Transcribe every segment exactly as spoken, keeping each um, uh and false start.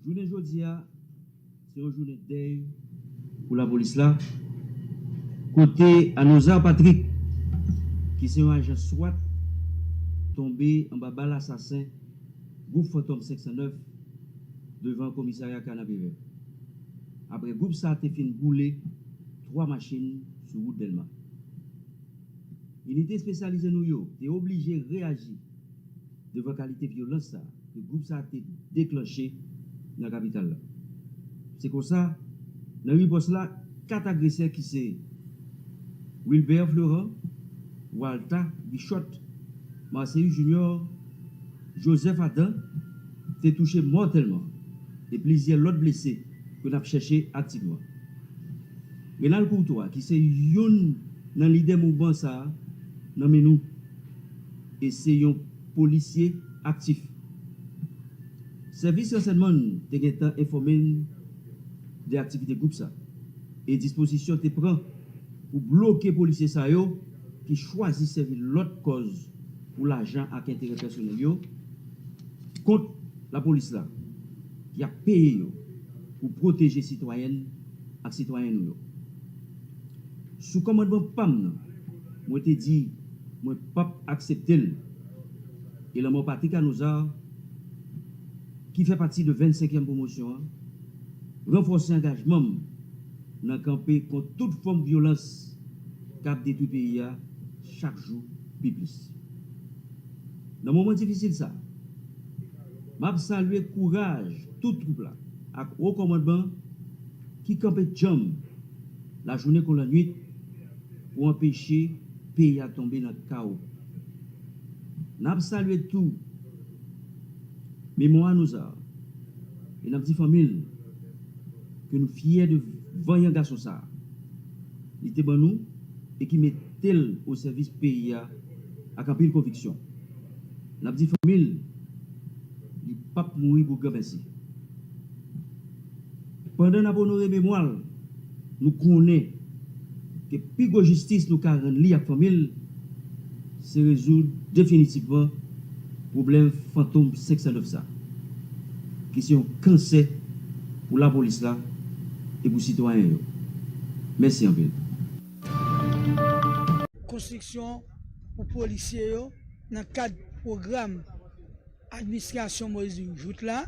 Jounen jodi a, se yon jounen dèy pou lapolis la, kote Anozar Patrick, ki se yon ajan swat, tonbe anba bal asasen gwoup Fantom senk san nèf devan komisarya Kanapevè. Apre gwoup sa a te fin boule twa machin sou wout Dèlma. Inite espesyalize nou yo te oblije reyaji devan kalite vyolans sa a ke gwoup sa a te deklanche nan kapital la. Se konsa, nan ripòs la, kat agresè ki se Wilbert Florent, Walta Guichot, Marceus Junior, Joseph Adam te touche mòtèlman e plizyè lòt blese ke n ap chèche aktivman. Renald Courtois, ki se youn nan lidè mouvman sa a, nan men nou e se yon polisye aktif. Sèvis ransèyman te gentan enfòme n de aktivite gwoup sa e dispozisyon te pran pou bloke polisye sa yo ki chwazi sèvi lòt kòz pou lajan ak enterè pèsonèl yo kont lapolis la ki ap peye yo pou pwoteje sitwayèn ak sitwayen nou yo. Sou kòmandman pa m nan, mwen te di mwen p ap aksepte l. E lanmò Patrick Anozar, ki fè pati de vennsenkyèm pwomosyon an, ranfòse angajman m nan kanpe kont tout fòm vyolans k ap detwi peyi a chak jou pi plis. Nan moman difisil sa a, m ap salye kouraj tout twoup la ak wo kòmandman ki kanpe djanm lajounen kon lannwit pou anpeche peyi a tonbe nan kawo. N ap salye tou memwa Anozar e n ap di fanmi l ke nou fyè de vanyan gason sa a li te ban nou e ki mete l o sèvis peyi a ak anpil konviksyon. N ap di fanmi l, li p ap mouri pou granmèsi. Pandan n ap onore memwa l, nou konnen ke pi gwo jistis nou ka rann li ak fanmi l, se rezoud definitivman pwoblèm Fantom senk san nèf sa, ki se yon kansè pou lapolis la e pou sitwayen yo. Mèsi anpil. Konstriksyon pou polisye yo nan kad pwogram administrasyon Moïse Jouthe la,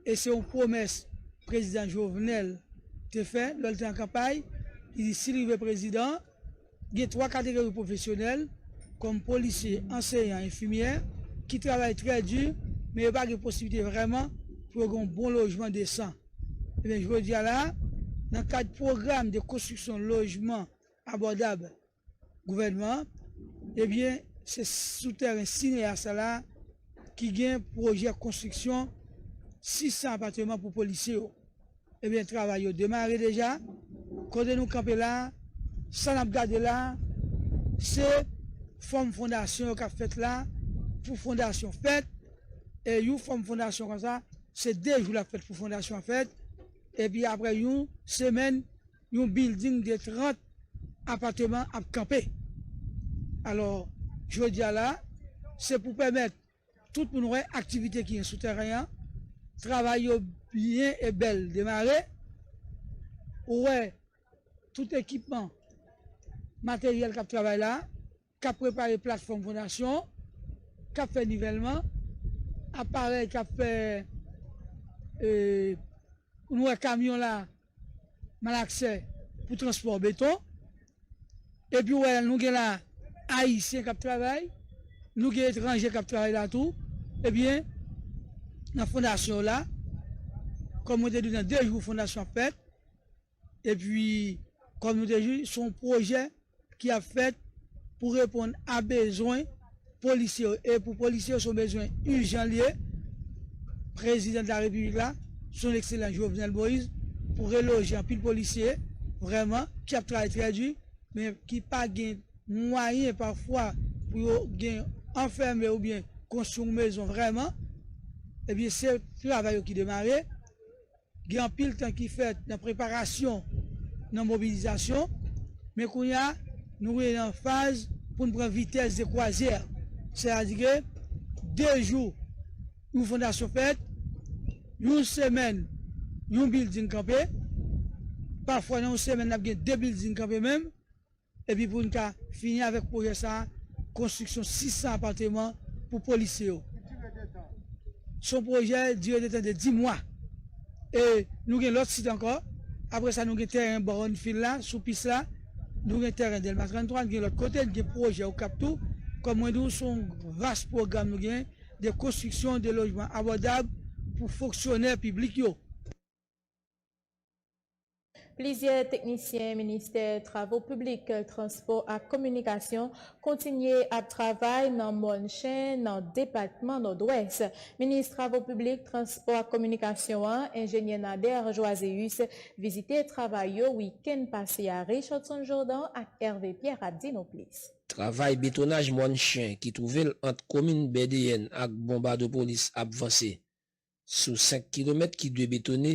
e se yon pwomès Prezidan Jovenel te fè lè l te an kanpay, li di si l rive prezidan, gen twa kategori pwofesyonèl, kòm polisye, anseyan, enfimyè, ki travay trè di, men yo pa gen posiblite vrèman pou yo gen yon bon lojman desan. Ebyen, jodi a la, nan kad pwogram de konstriksyon lojman abòdab gouvènman an, ebyen, se sou tèren Sineas la ki gen pwojè konstriksyon sis san apatman pou polisye yo. Ebyen, travay yo demare deja. Kote nou kanpe la a, sa n ap gade la a, se fòm fondasyon yo k ap fèt la a, pou fondasyon fèt, e yon fòm fondasyon konsa, se de jou l ap fèt pou fondasyon an fèt, epi apre yon semèn, yon bilding de trant apatman ap kanpe. Alò, jodi a la, se pou pèmèt tout moun wè aktivite ki gen sou tèren an, travay yo byen e bèl demare, ou wè tout ekipman, materyèl k ap travay la, k ap prepare platfòm fondasyon, k ap fè nivèlman, aparèy k ap fè, e, nou wè kamyon la, malaksè pou transpò beton. Epi w wè nou gen la Ayisyen k ap travay, nou gen etranje k ap travay la tou. Ebyen, nan fondasyon yo la, kòm mwen te di w nan de jou fondasyon ap fèt, epi kòm nou te di, se yon pwojè ki ap fèt pou reponn a bezwen polisye yo. E pou polisye yo, se yon bezwen ijan l ye. Prezidan de la Repiblik la, Son Ekselans Jovenel Moïse, pou reloje anpil polisye, vrèman, ki ap travay trè di, men ki pa gen mwayen pafwa pou yo gen anfème oubyen konstwi yon mezon vrèman. Ebyen, se travay yo ki demare. Gen anpil tan ki fèt nan preparasyon, nan mobilizasyon, men kounye a, nou rive nan faz pou n pran vitès de kwazyè. Sètadi ke de jou yon fondasyon fèt, Yon semèn, yon bilding kanpe. Pafwa, nan yon semèn, n ap gen de bilding kanpe menm. Epi pou n ka fini avèk pwojè sa a, konstriksyon sis san apatman pou polisye yo. Se yon pwojè dire de tan de dis mwa. E nou gen lòt sit ankò. Apre sa, nou gen tèren Brownfield la, sou pis la. Nou gen tèren Dèlma trannntwa, nou gen lòt kote, nou gen pwojè Okap tou. Kòm mwen di w, se yon vas pwogram nou gen de konstriksyon de lojman abòdab pou fonksyonè piblik yo. Plizyè teknisyen Ministè Travo Piblik, Transpò ak Kominikasyon kontinye ap travay nan Mòn Chen, nan depatman Nòdwès. Minis Travo Piblik, Transpò ak Kominikasyon an, Enjenyè Nader Joiséus, vizite travay yo wikenn pase a. Richardson Jordan ak Hervé Pierre ap di nou plis. Travay betonaj Mòn Chen ki twouve l ant komin Bèdeyèn ak Bonbadopolis ap vanse. Sou senk kilomèt ki dwe betone,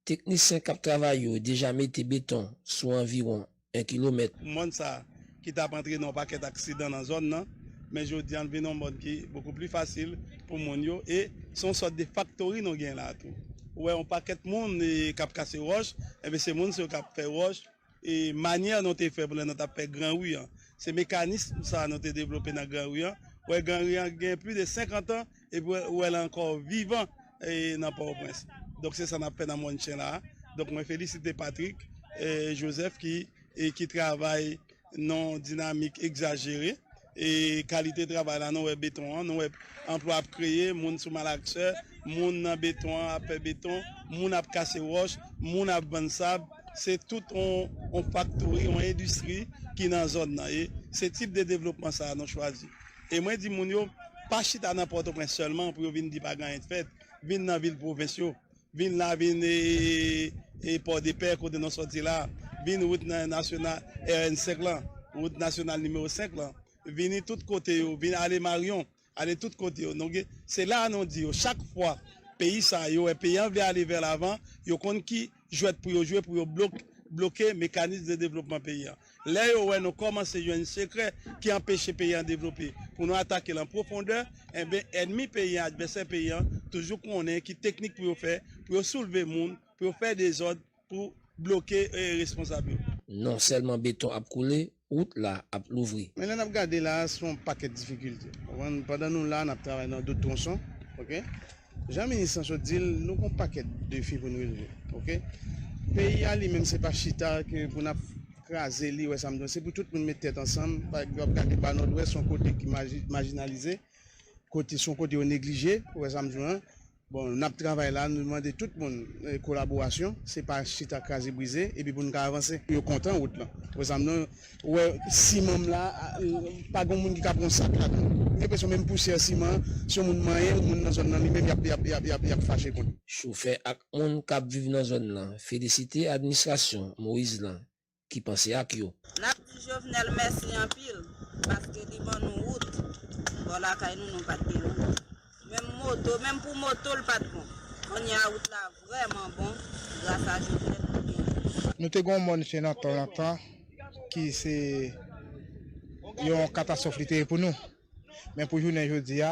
teknisyen k ap travay yo deja mete beton sou anviwon en kilomèt. Mòn sa ki t ap antre nan yon pakèt aksidan nan zòn nan, men jodi a l vin yon mòn ki bokou pli fasil pou moun yo e se yon sòt de faktori nou gen la tou. Ou wè yon pakèt moun k ap kase wòch, enben se moun sa yo k ap fè wòch e manyè nou te fè pou lè nou t ap fè Gran Ri an. Se mekanism sa nou te devlope nan Gran Ri an. Ou wè Gran Ri an gen plis de senkant an epi ou wè l ankò vivan e nan Pòtoprens. Donk se sa n ap fè nan Mòn Chen la a. Donk mwen felisite Patrick e Joseph ki e ki travay nan yon dinamik egzajere. E kalite travay la, nou wè beton an, nou wè anplwa ap kreye, moun sou malaksè, moun nan beton an ap fè beton, moun ap kase wòch, moun ap vann sab. Se tout yon, yon faktori, yon endistri ki nan zòn nan. E se tip de devlopman sa a nou chwazi. E mwen di moun yo, pa chita nan Pòtoprens sèlman pou yo vin di pa gen anyen k fèt. Vin nan vil pwovens yo. Vin la, vin e, e, e Pòdepè kote nou sòti la. Vin wout nasyonal R N senk lan, wout nasyonal nimewo senk lan. Vini tout kote yo, vin ale Maryon, ale tout kote yo. Donk, se la a nou di yo, chak fwa peyi sa yo wè peyi an vle ale vè lavan, yo konn ki jwèt pou yo jwe pou yo blok, bloke mekanis de devlopman peyi an. Lè yo wè nou kòmanse jwenn sekrè ki anpeche peyi an devlope, pou nou atake l an pwofondè, enben ènmi peyi an, advèsè peyi an, toujou konnen ki teknik pou yo fè, pou yo soulve moun, pou yo fè dezòd, pou bloke e, responsab yo. Non sèlman beton ap koule, wout la ap louvri. Men lè n ap gade la a, se yon pakèt difikilte. Ou konprann? Pandan nou la, n ap travay nan dot twonson, oke? Jan minis lan sot di l, nou gen yon pakèt defi pou n releve. Oke? Peyi a li menm se pa chita ke pou n ap kraze li, ou wè sa m di w, se pou tout moun met tèt ansanm. Pa egzanp, gade ba Nòdwès, se yon kote ki maji, majinalize, kote, se yon kote yo neglije, ou wè sa m di w lan. Bon, n ap travay la, nou mande tout moun e, kolaborasyon, se pa chita kraze brize, epi pou n ka avanse. Yo kontan wout lan. Ou wè sa m di w, Ou wè siman m la, pa gen moun ki ka pran yon sak ladan. M gen enpresyon menm pousyè siman an, si yon moun manyen yon moun nan zòn nan li menm y ap, y ap, y ap, y ap, y ap fache kont li. Chofè ak moun k ap viv nan zòn nan felisite administrasyon Moïse lan ki panse ak yo. N ap di Jovenel mèsi anpil paske li ban nou wout. Bò lakay nou, nou pa t gen wout. Menm moto, menm pou moto l pa t bon. Kounye a wout la vrèman bon gras a Jovenel nou gen. Nou te gen yon mòn chen nan tan lontan ki se yon katastwòf li te ye pou nou. Men pou jounen jodi a,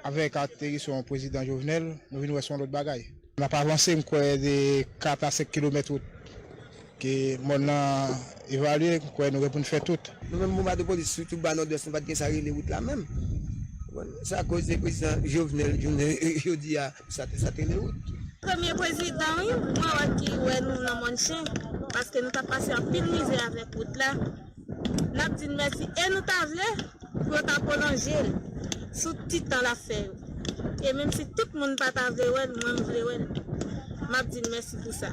avèk aterisyon prezidan Jovenel, nou vin wè se yon lòt bagay. N ap avanse, m kwè de kat a senk kilomèt wout ke mòn nan evalye, m kwè nou gen pou n fè tout. Nou menm Bonbadopolis, sitou ba Nòdwès, nou pa t gen sa rele wout la menm. Sa koze prezidan Jovenel, jounen jodi a, sa te, sa te rele wout. Premye prezidan, wi, mwen wè ki wè nou nan mòn chen, paske nou t ap pase anpil mizè avèk wout la. N ap di n mèsi e nou ta vle pou yo ta pwolonje l sou ti tan l ap fè yo. E menm si tout moun pa ta vle wè l, mwen m vle wè l. M ap di n mèsi pou sa.